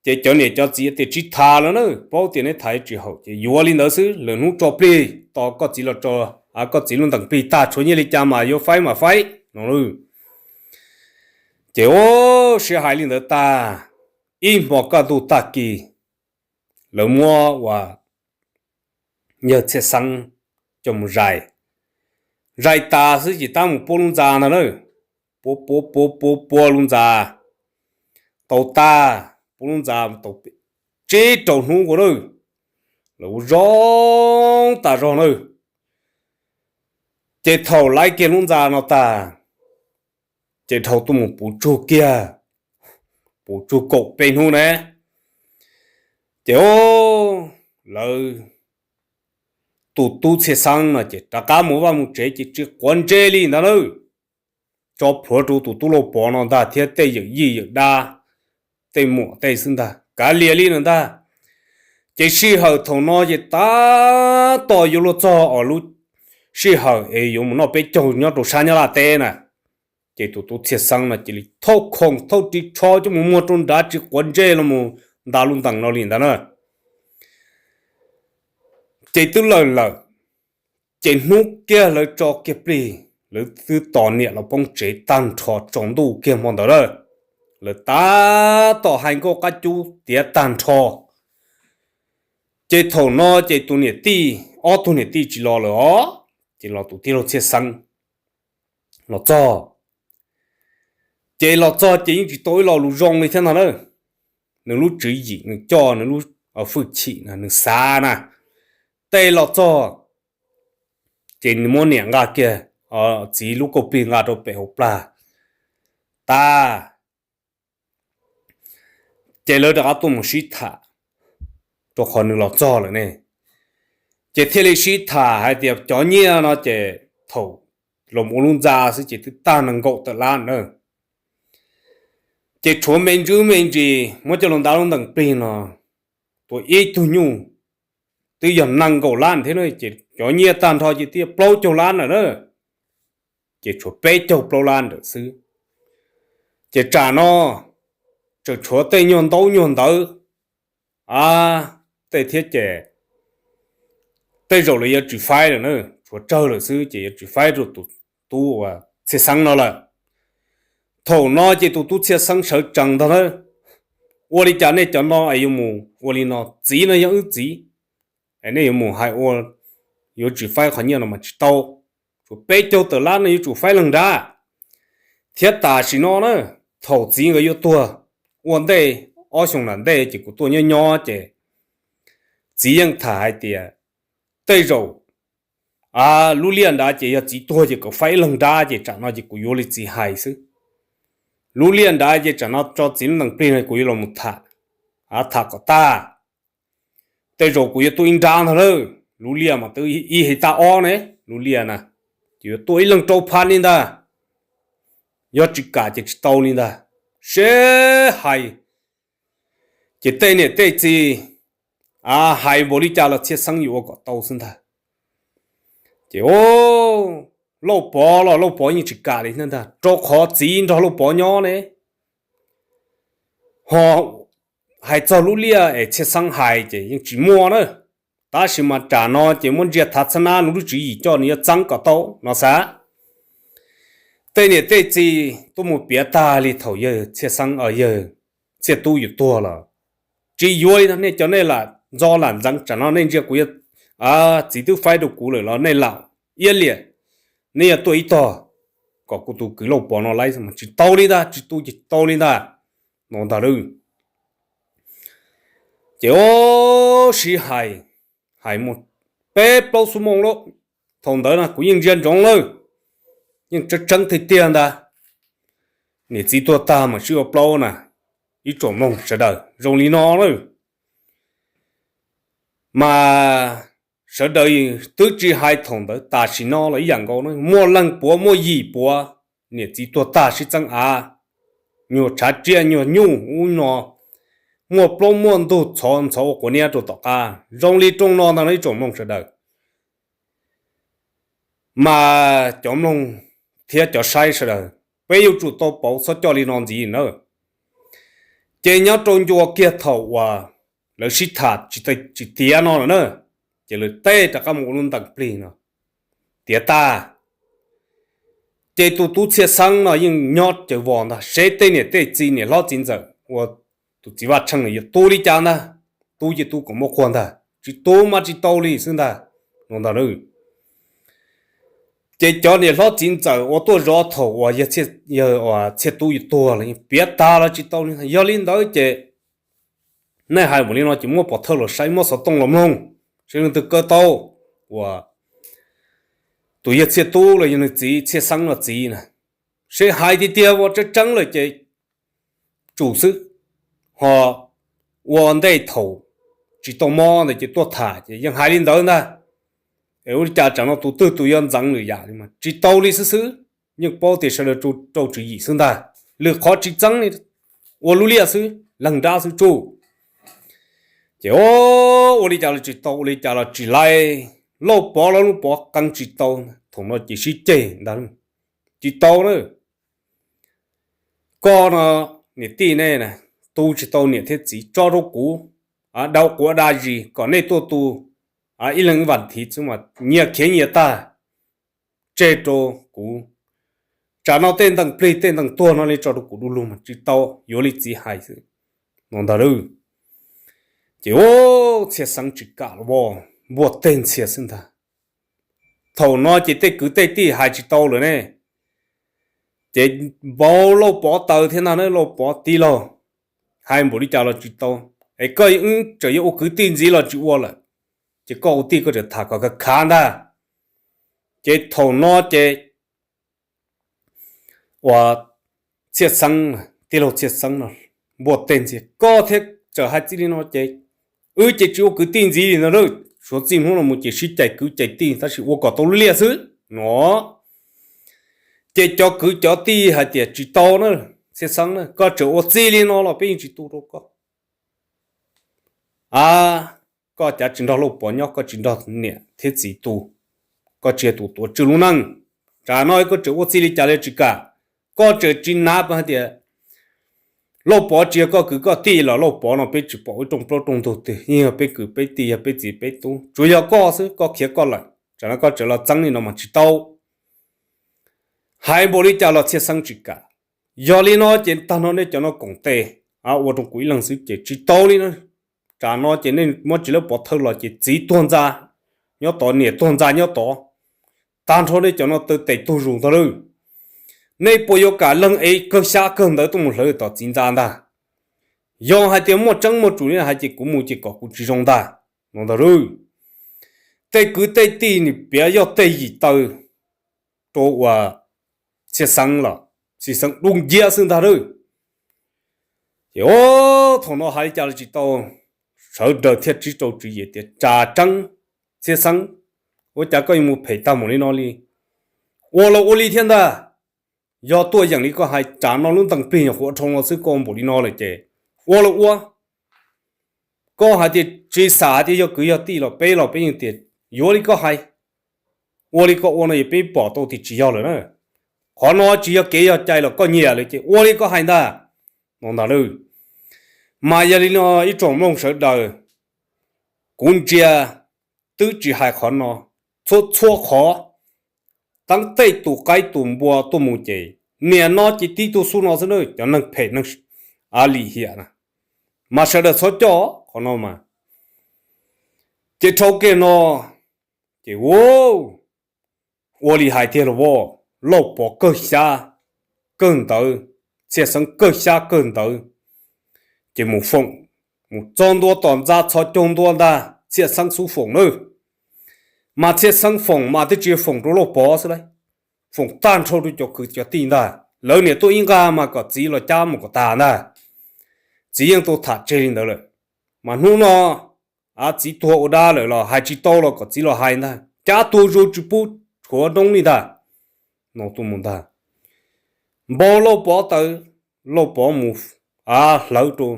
Ces cov niam cov txiv tias tsis tham lawm na, paub tias neb tham tsis haum ces yuav li ntawd xwb, lwm hnub tso plig tos koj txiv los tso, koj txiv lub ntees plig tag tshuav nyiaj li cas mas yuav faib mas faib no. Ces sib hais li ntawd tag, ib hmo kaj ntug tag kis lawv muab uas yawg Txhiaj Xeeb coj mus zais. Zais tas xwb ces tab mus puab lub ntxa ntag na, puab puab puab puab puab lub ntxa tau tag, puab lub ntxa tau tsib rau hnub ua na, lawv ua zoo tas zog na. Ces thaum laiv kiag lub ntxa no tag, ces dhau tuaj mus puv tsug kiag, puv tsug kaum peb hnub ne. Ces lawv tus tub Txhiaj Xeeb no ces rov qab mus vaj mus tsev ces tsis quav ntsej li ntag na. Tso plhuav rau tus tub Lauj Pov no ntag thiab tej yawm yij yawm dab, tej muam tej xwb ntag, kav liam li no ntag. Ces sij hawm thaum no ces tab tom yuav luag txog os lub sij hawm es yuav mus noj peb caug nyob rau sab Nyab Laj teb na. Ces tus tub Txhiaj Xeeb no cia li thauj khoom thauj ris tsho coj mus muag rau nrad tsis quav ntsej los mus nta lub ntees no li ntag na. Ces twb lawm lawm, ces hnub kiag lawv tso kiag plig, lawv twb tos niam los poob tsev tag nrho tsaus ntuj kiag hmo ntawd lawm. Lawv tab tom hais nkauj qab cub tiav tag nrho. Ces thaum no ces tus niam tij, ob tug niam tij tsis los lawm os, ces los tus tij laug Txhiaj Xeeb los txog. Ces los txog ces yeej tsis tau ib lo lus zoo li thiab ntag na. Nws lub tswv yim nws coj nws lub hwj chim na nws xav na, tej los txog ces nws muab niam nqa kiag, txiv lub kauj plig nqa rau pem hauv plag tag. Ces lawv rov qab tuaj mus sib tham, rau qhov nws los txog lawm ne. Ces thiaj li sib tham hais tias cov nyiaj no ces thaum los ua lub ntxa xwb ces twb tag nees nkaum tawm lab na. Ces tshuav me ntsis me ntsis muab coj los nta lub ntees plig no, tua ib tug nyuj twb yog nees nkaum lab thiab na, ces cov nyiaj tag nrho ces twb yog plaub caug lab ntawm na. Ces tshuav peb caug plaub lab ntawm xwb. Ces tsam no tseem tshuav tej nyuag ntaub nyuag ntawv, a, tej thiab ces tej zaum lawv yuav tsis faib lawm na, tshuav tsawg lawm xwb ces yuav tsis faib rau tus tub uas Txhiaj Xeeb no lawm. Thaum no ces tus tub Txhiaj Xeeb sawv tsees ntag na, ua li cas nej cov no es yuav mus ua li no, txiv no yog wb txiv, es nej yuav mus hais ua yuav tsis faib qhov nyiaj no mas tsis tau. Tshuav peb caug tawm lab no yuav tsum faib leeg nrad. Thiab tam sim no na, thaum txiv nkawd yuav tuag, ua ntej ob xyoos nram ntej ces kuv tuaj nyob nyob ces txiv yeej tham hais tias tej zaum lub liaj nrad ces yog txiv tuag ces kom faib ib leeg nrad ces tsam no ces kuv yuav li txiv hais xwb. Lub liaj nrad ces tsam no tso txiv lub ntees plig no kuv yuav los mus tham, tham kom tag. Tej zaum kuv yuav tuaj ib nrab ntag lawm, lub liaj mas twb ib hais tas ob ne, lub liaj na, ces yuav tuaj ib leeg rau phab li ntag. Yog tsis kam ces tsis tau li ntag. Seb hais, ces tej niam tej txiv, a, hais npaum li cas los Txhiaj Xeeb yuav ua kom tau xwb ntag. Ces Lauj Pov los Lauj Pov yeej tsis kam li thiab ntag, rau qhov txiv nrog Lauj Pov nyob ne. Ho hais txog lub liaj es Txhiaj Xeeb hais ces yeej tsis muaj na. Tab sis mas tsam no ces muab ntsia thav txhab nab nws lub tswv yim coj nws yuav txeeb kom tau no xav. Tej niam tej txiv tuaj mus piav tag li thaum yawg Txhiaj Xeeb, yawg Txhiaj Tub yuav tuag los tsis yuav li ntag, nej cov nej lam ntxo lam ntxeev tsam no nej ntsia kuv yuav, txiv twb faib rau kuv lawm los nej lam iab liam, nej yuav tuaj ib tog kom kuv tus kwv Lauj Pov no laib mas tsis tau li ntag, tsis tu ces tsis tau li ntag no ntag lauj. Ces o, sib hais, hais muaj peb plaub xuab moos lauj. Thaum ntawd na kuv yeej ntsia ntsoov lawm, yeej tseeb tseeb tiag tiag ntag. Niam txiv tuag tag mas sib ua plaub na, ib tsoom mloog sawv daws zoo li no na. Mas sawv daws twb tsis hais thaum ntawd, tam sim no los ib yam nkaus na, muaj leej puav muaj yim puav niam txiv tuag tag sib txeeb av, nyuag tshav tsiaj nyuag nyuj ub no, muaj plaub muaj ntug txhov ntxhov ua quav niab rau tom qab zoo li rooj no ntag no ib tsoom mloog sawv daws. Mas cov mloog thiab cov saib sawv daws, peb yuav tsum tau pauv txhob coj li no ntxiv na. Ces nyob rau ncua kiag thaum uas lawv sib tham tsis tiav no lawm na, ces lawv tej rov qab mus ua lub ntees plig no tiav tag. Ces tus tub Txhiaj Xeeb no yeej nyob caws vos ntag, seb tej niam tej txiv niam hlob txiv ntxawm uas tus txiv Vaj Tsheej no yuav tu li cas ntag, tu ces tu kom muaj quag ntag, tsis tu mas tsis tau li xwb ntag no ntag lauj. Ces cov niam hlob txiv ntxawm uas tuaj zov thaum uas yawg Txhiaj Tub yuav tuag los yeej piav tag los tsis tau li. Yog li ntawd ces nej hais npaum li no ces muab pov thawj los saib, muab xov tooj los mloog, seb leej twg kaw tau uas tus yawg Txhiaj Tub los yog nws txiv Txhiaj Xeeb los txiv na, seb hais tiag tiag ua tseeb tseeb lawm ces tsum xwb. Ho ua ntej thaum tsis tau mob ntawd ces tuaj tham ces yeej hais li ntawd ntag. Ua li cas tsam no tus twg tus yuav ntxeev lwm yam li mas tsis tau li xwb xwb. Yeej paub tias sawv daws rau tswv yim xwb ntag, lwm qhov tsis txeeb li, ua lub liaj xwb, leeg nrab xwb tsuj. Ces ua li cas los tsis tau, ua li cas los tsis lais, Lauj Pov los Lauj Pov qee tsis tau, thaum no ces sib ceg ntag. Tsis tau na, koj no niam tij nej tu tsis tau niam thiab txiv, tso rau kuv, dau quav da zis kom nej tuaj tu ib leeg ib vas thiv xwb mas nyias khiav nyias tag, tseg rau kuv. Tsam no tej ntees plig tej ntees tuag no li tso rau kuv du lug mas tsis tau, yuav li txiv hais xwb no ntag lauj. Ces ua Txhiaj Xeeb tsis kam los, npuaj teg ntxhias xwb ntag. Thaum no ces tej kwv tej tij hais tsis tau lawm ne, ces npau Lauj Pov taws thiab ntag na, Lauj Pov tij laug, hais npaum li cas los tsis tau, es koj wb tseem yuav ua kwv tij ntxiv los tsis ua lawm, ces koj ua tij koj tseem tham kom khav khav ntag. Ces thaum no ces ua Txhiaj Xeeb, tij laug Txhiaj Xeeb no npuaj teg ntxhias, koj thiaj txawm hais txij li no ces wb ces tsis ua kwv tij ntxiv li no lauj, suav txij hnub no mus ces sib cais kwv cais tij tab sis ua kom tau lub liaj xwb no. Ces cov kwv cov tij hais tias tsis tau na, Txhiaj Xeeb na, koj tseem ua txij li no los peb yeej tsis tu rau koj. A, koj cav tsis nrog Lauj Pov nyob, koj tsis nrog niam thiab txiv tu, koj tsis yog tus tuav tswj lub neej. Tsam no koj tseem ua txij li cas li tsis kam, koj tseem tsis nav hais tias Lauj Pov tsis yog koj kwv koj tij los Lauj Pov no peb tsis pom ib rooj plaub rooj ntug twg, yeej yog peb kwv peb tij, yog peb txiv peb tub, tsuas yog koj xwb koj khiav koj lawm, tsam no koj tseem los txeeb li no mas tsis tau. Hais npaum li cas los Txhiaj Xeeb tsis kam. Yog li no ces tag nrho nej cov no koom tes ua rau kuv ib leeg xwb ces tsis tau li na. Tsam no ces nej muab tsis lab Pov Thawj los ces txiv tuag ntxa nyob tod, niam tuag ntxa nyob tod, tag nrho nej cov no taw tes tuag zus ntag lauj. Nej puas yuav kam leeg ev kawg xyab kawg ntawv tuaj mus hlawv tom txiv ntxa ntag? Yog hais tias muaj tseeb muaj tsum li hais ces kuv mus ces kom kuv tsis zoo ntag no ntag lauj. Tej kwv tej tij nws piav yog tej yim taw rau uas Txhiaj Xeeb los Txhiaj Xeeb dub nciab xwb ntag lauj. Ces thaum no hais li cas los tsis tau, sawv daws thiaj sib rau tswv yim tias tsam tseeb Txhiaj Xeeb, ua cas koj yuav mus phem tag npaum li no li? Ua los ua li thiab ntag. Yog tuaj yeem li koj hais, tsam no lub ntees plig nyuam qhuav dhau no xwb koj ua npaum li no lawm ces ua los ua. Koj hais tias tsis xam hais tias yog kwv yog tij los peb los peb yeej tias yuav li koj hais, ua li koj ua no es peb pom tau tias tsis yog lawm na. Qhov no tsis yog kev yog cai los koj nyiam lawm ces ua li koj hais ntag no ntag lauj. Mas yog li no ib tsoom mloog sawv daws, kuv ntsia twb tsis hais qhov no, txhua txhua qhov, teeb tej tus qaib tus npua tuaj mus ces niam no ces tib tug xub no xwb na, cov neeg phem neeg a lim hiam na, mas sawv daws txhob coj qhov no mas. Ces dhau kiag no ces ua li hais tiag los as, Lauj Pov kawg xyab kawg ntawv, Txhiaj Xeeb kawg xyab kawg ntawv, ces mus foom, mus txog ntua tom ntxa txhos caug ntua ntag Txhiaj Xeeb xub foom nawb. Mas Txhiaj Xeeb foom mas twb tsis foom rau Lauj Pov xwb lauj, foom tag nrho rau cov kwv cov tij ntag. Lawv niam tuaj ib nqag mas kom txiv los cab mus kom tag ntag. Txiv yeej tau tham tseg li ntawd lawm. Mas hnub no txiv tuag ua dab lawm los hais tsis tau los kom txiv los hais ntag, cab tuag zus tsis pub tshuav noob li ntag. No tuaj mus ntag, npau Lauj Pov taws, Lauj Pov mus hlawv rau.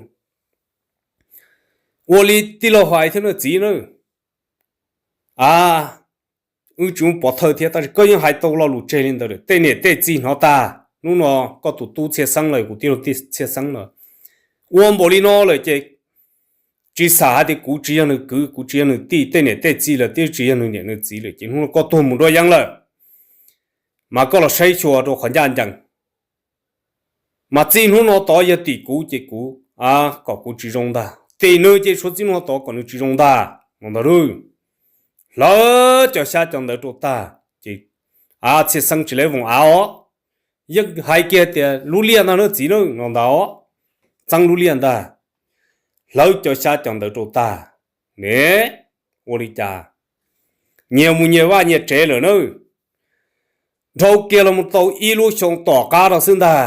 Ua li tij laug hais thiab na txiv na, a, wb tsis muaj pov thawj thiab tab sis koj yeej hais tau lo lus tseg li ntawd lawm, tej niam tej txiv hnov tag. Hnub no koj tus tub Txhiaj Xeeb los kuv tij laug Txhiaj Xeeb no ua npaum li no lawm ces tsis xam hais tias kuv tsis yog nws kwv, kuv tsis yog nws tij, tej niam tej txiv lawm twb tsis yog nws niam nws txiv lawm ces hnub no koj tuag mus nruab yeeb lawm. Mas koj los saib xyuas rau qhov ncaj ncees. Mas txij hnub no tod yog tim kuv ces kuv, kom kuv tsis zoo ntag, tim nws ces suav txij hnub no tod kom nws tsis zoo ntag no ntag lauj. Hlawv cov xyab cov ntawv rau tag ces Txhiaj Xeeb tsis lawv voos av os, yeej hais kiag tias lub liaj ntag na txiv na no ntag os, txeeb lub liaj ntag. Hlawv cov xyab cov ntawv rau tag ne, ua li cas nyias mus nyias vaj nyias tsev lawm na. Dhau kiag los mus tau ib lub xyoo tom qab no xwb ntag,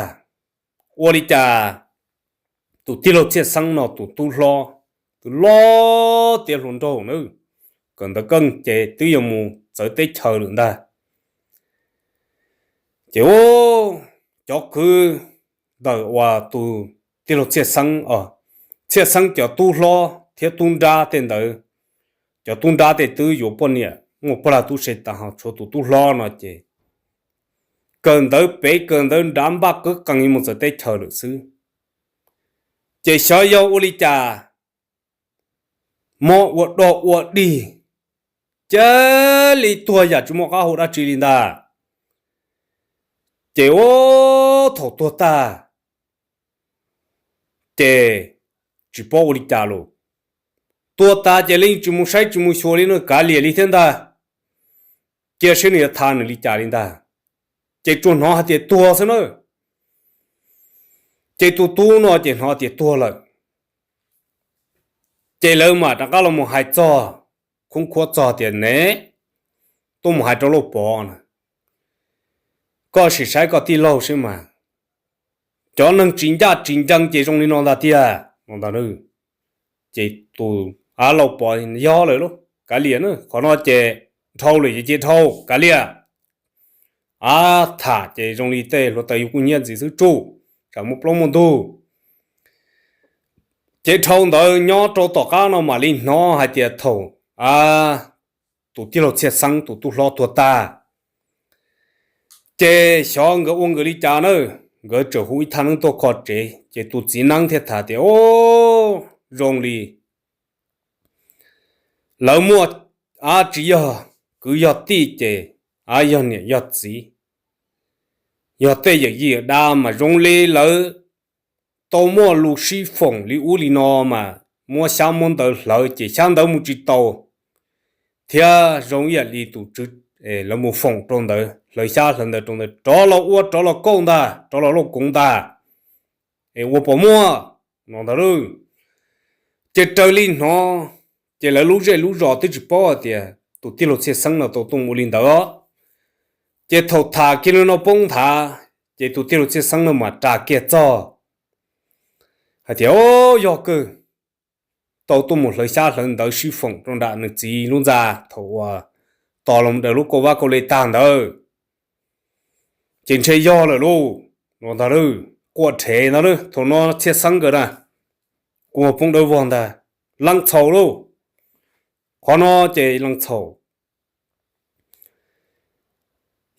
ua li cas tus tij laug Txhiaj Xeeb no tus tub hlob twb loj tiav hluas nraug na, kawm ntawv keej ces twb yuav mus txawv teb chaws lawm ntag. Ces ub, cov kwv ntawm uas tus tij laug Txhiaj Xeeb, Txhiaj Xeeb cov tub hlob thiab tub nrab tej ntawd, cov tub nrab tej twb yuav poj niam muaj pog laj tub se tas ho tshuav tus tub hlob no ces kawm ntawv pem kawm ntawv nrad npaj qwv qees yuav mus txawv teb chaws lawm xwb. Ces xyov yog ua li cas mob ua dog ua dig, cia li tuag yam tsis muaj qab hau dab tsi li ntag. Ces ub, thaum tuag tag ces tsis paub ua li cas lawm. Tuag tas ces leej tsis mus saib tsis mus xyuas li no, kav liam li thiab ntag. Cia seb nws yuav tham nws li cas li ntag. Ces tsuas hnov hais tias tuag xwb na. Ces tus tub no ces hnov tias tuag lawm, ces lawv mam rov qab los mus hais txog, khoob khuab txog tias ne, tuaj mus hais rau Lauj Pov na, koj sim saib koj tij laug seb mas, cov neeg tsis ncaj tsis ncees ces zoo li no ntag tiag no ntag. Ces tus av Lauj Pov, yog lawm lauj, kav liam na, qhov no ces dhau lawm ces cia dhau, kav liam. Av, tham ces zoo li tej hluav taws yuav kuj nyiab ntxiv xwb tsuj, tsam muaj plaub muaj ntug. Ces dhau ntawd nyob rau tom qab no mam li hnov hais tias thaum tus tij laug Txhiaj Xeeb tus tub hlob tuag tag, ces xyov nkawd ua nkawd li cas na, nkawd tseem hu ib thaj neeb tuaj kho tsev, ces tus txiv neeb thiaj tham tias, o, zoo li lawv muaj, av, tsis yog kwv yog tij ces, av, yog niam yog txiv, yog tej yawm yij yawm dab mas zoo li lawv tau muaj lus sib foom li ub li no mas muab xyab muab ntawv hlawv ces xyab ntawv mus tsis taus, thiab zoo ib yam li tus tswv, lawv mus foom rau ntawd, hlawv xyab hlawv ntawv rau ntawd, rov los ua rov los kauj ntag, rov los lauj koov ntag, es ua puas muaj no ntag lauj. Ces raws li hnov, ces lawv lub zej lub zos twb tsis paub hais tias tus tij laug Txhiaj Xeeb no tau tuaj mus ua li ntawd. Ces thaum tham kiag li no poob nthav, ces tus tij laug Txhiaj Xeeb no mas ras kiag txog hais tias, o, yog kawg, tau tuaj mus hlawv xyab hlawv ntawv sib foom rau nram nws txiv lub ntxa thaum uas tos los daws lub kauj vab kauj le tag ntawd, ces ntshe yog lawm lauj no ntag lauj. Quaj rhev ntag lauj, thaum no Txhiaj Xeeb nkawd na, kuv poob dawb vog ntag, leej txhaum lauj. Qhov no ces leej txhaum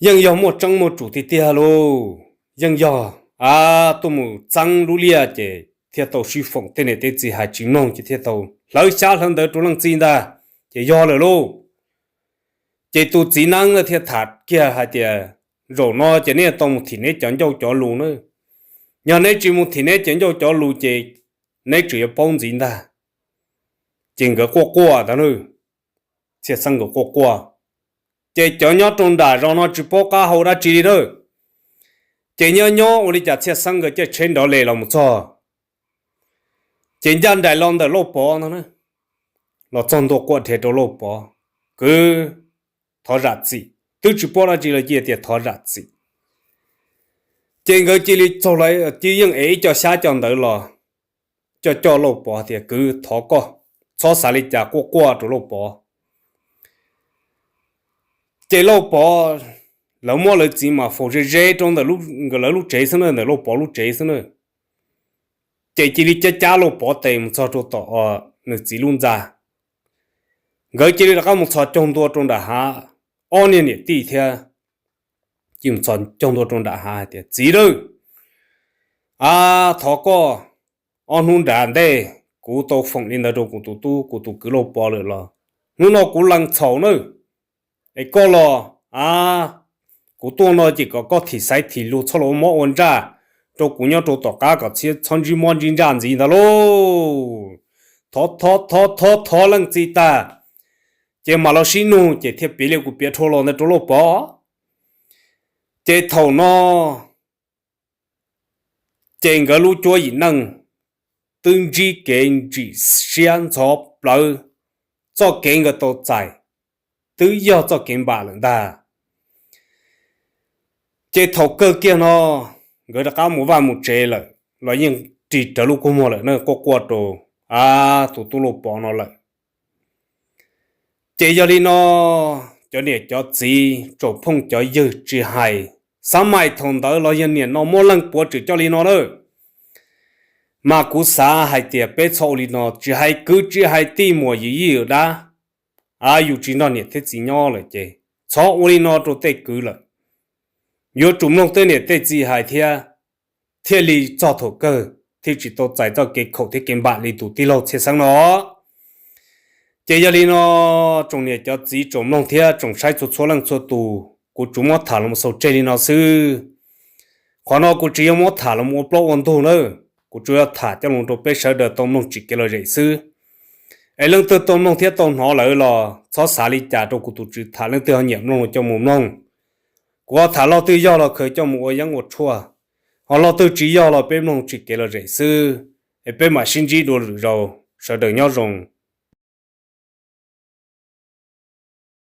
yeej yog muaj tseeb muaj tsum tiag tiag lauj. Yeej yog, a, tuaj mus txeeb lub liaj ces thiaj tau sib foom, tej niam tej txiv hais tsis mloog ces thiaj tau hlawv xyab hlawv ntawv rau leej txiv ntag, ces yog lawm lauj. Ces tus txiv neeb na thiaj tham kiag hais tias, zaum no ces neb tau mus thim neb cov ncauj cov lus na. Yog neb tsis mus thim neb cov ncauj cov lus ces neb tseem yuav paub ntxiv ntag. Ces nkawd quaj quaj ntag lauj. Txhiaj Xeeb nkawd quaj quaj, ces cov nyob rau nram zos no tsis paub qab hau dab tsi li na. Ces nyob nyob ua li cas Txhiaj Xeeb nkawd caij tsheb nrov les los mus txog, ces ncaj nraim los ntawm Lauj Pov ntag na, los txog ntua quaj rhev rau Lauj Pov, kwv, thov zam txim. Twb tsis paub dab tsi los cia tias thov zam txim. Ces nkawd cia li txaug lawv cia yeej ev ib co xyab co ntawv los coj coj Lauj Pov tias kwv thov koj txhob xav li cas, quaj quaj rau Lauj Pov. Ces Lauj Pov, lawv muab lawv txiv mas faus ze ze rau ntawm lawv lub tsev xwb na, ntawm Lauj Pov lub tsev xwb na. Ces cia li cab cab Lauj Pov tes mus txog rau tom nws txiv lub ntxa. Nkawd cia li rov qab mus txhos caug ntua rau nram hav, ob niag niam tij thiab. Cia mus txhos caug ntua rau nram hav hais tias, txiv lauj, a, thov koj, ob hnub nram ntej kuv tau foom li ntawd rau kuv tus tub kuv tus kwv Lauj Pov lawm los hnub no kuv lees txhaum nawb. Es koj los, a, kuv tuaj no ces kom koj thim xaiv thim lus, txhob los ua mob ua ntsaj rau kuv nyob rau tom qab kom txhob ntsib mob ntsib ntsaj ntxiv ntag lauj. Thov thov thov thov thov leej txiv tag, ces mam los sib nug ces thiaj piav li kuv piav dhau los ntawd rau Lauj Pov. Ces thaum no ces nkawd lub cuab yim neej twb ntsib kev ntsim siab ntxhov plawv, txoj kev nkawd tau txais twb yog txoj kev npam lawm ntag. Ces thaum kawg kiag no nkawd rov qab mus vaj mus tsev lawm los yeej ris rawv lub kua muag lawm na, quaj quaj rau, a, tus tub Lauj Pov no lawm. Ces yog li no, cov niam cov txiv tsoom phooj cov ywg tsis hais, xav mais thaum ntawd los yog niam no muab leej puav tseem coj li no na. Mas kuv xav hais tias peb txhob ua li no, tsis hais kwv tsis hais tij muam yim yij dab, yus tsis nrog niam thiab txiv nyob lawm ces txhob ua li no rau tej kwv lawm. Yuav tsum mloog tej niam tej txiv hais thiab, thiaj li txog thaum kawg thiaj tsis tau txais txoj kev khaum thiab kev npam li tus tij laug Txhiaj Xeeb no. Ces yog li no, tsoom niam cov txiv tsoom mloog thiab tsoom saib txhua txhua leej txhua tus, kuv tsuas muab tham los xaus tseg li no xwb. Qhov no kuv tsis yog muab tham los ua plaub ua ntug nawb, kuv tsuas yog tham coj los rau peb sawv daws tau mloog tsis kev lom zem xwb. Es leej twg tau mloog thiab tau hnov lawm los txhob xav li cas rau kuv tus tswv tham, leej twg ho nyiam mloog los coj mus mloog. Kuv ho tham loj twg yog los khaws coj mus ua yeeb ua tshuaj, ho loj twg tsis yog los peb mloog tsis kev lom zem xwb. Es peb mam sib ntsib dua lwm zaus, sawv daws nyob zoo.